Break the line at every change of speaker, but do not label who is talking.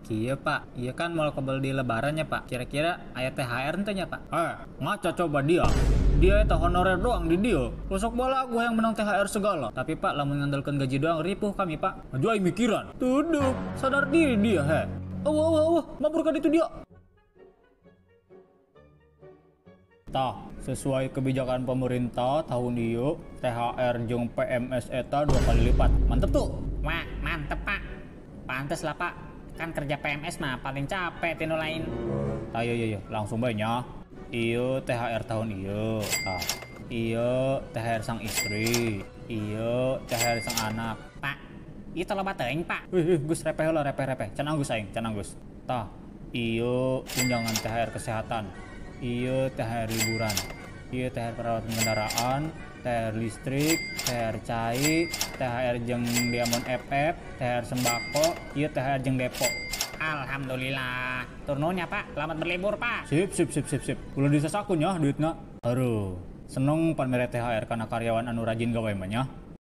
Kieu Pak, ieu kan moal kebel di lebaran nya Pak. Kira-kira aya THR henteu nya Pak?
Ngaca coba dia. Dia eta honorer doang di dia. Sok bola gua yang menang THR segala.
Tapi Pak, lamun ngandelkeun gaji doang ripuh kami Pak.
Maju aing mikiran. Tuduk, sadar diri dia he. Eueuh eueuh eueuh, mabur ka ditu dia. Tah, sesuai kebijakan pemerintah tahun ieu THR jeung PMS eta 2 kali lipat. Mantep tuh.
Wah, mantep Pak. Pantes lah Pak. Kan kerja PMS mah paling capek tinu lain.
Tah, iya, iya, iya, langsung bae nya. Ieu THR tahun ieu. Tah, ieu THR sang istri, ieu THR sang anak.
Pak, ieu teh loba teuing Pak.
Wih, wih, geus repeh heula, repeh-repeh. Can anggus aing, can anggus. Tah, ieu tunjangan THR kesehatan, ieu THR liburan, ieu THR perawatan kendaraan, THR listrik, THR cai, THR jeung Diamond FF, THR sembako, ieu THR jeung depo.
Alhamdulillah. Turun ya Pak, selamat berlibur Pak.
Sip, sip, sip, sip, sip. Ulah disasakeun ya duitna. Aduh, seneng pan mere THR kana karyawan anu rajin gawe mah nya.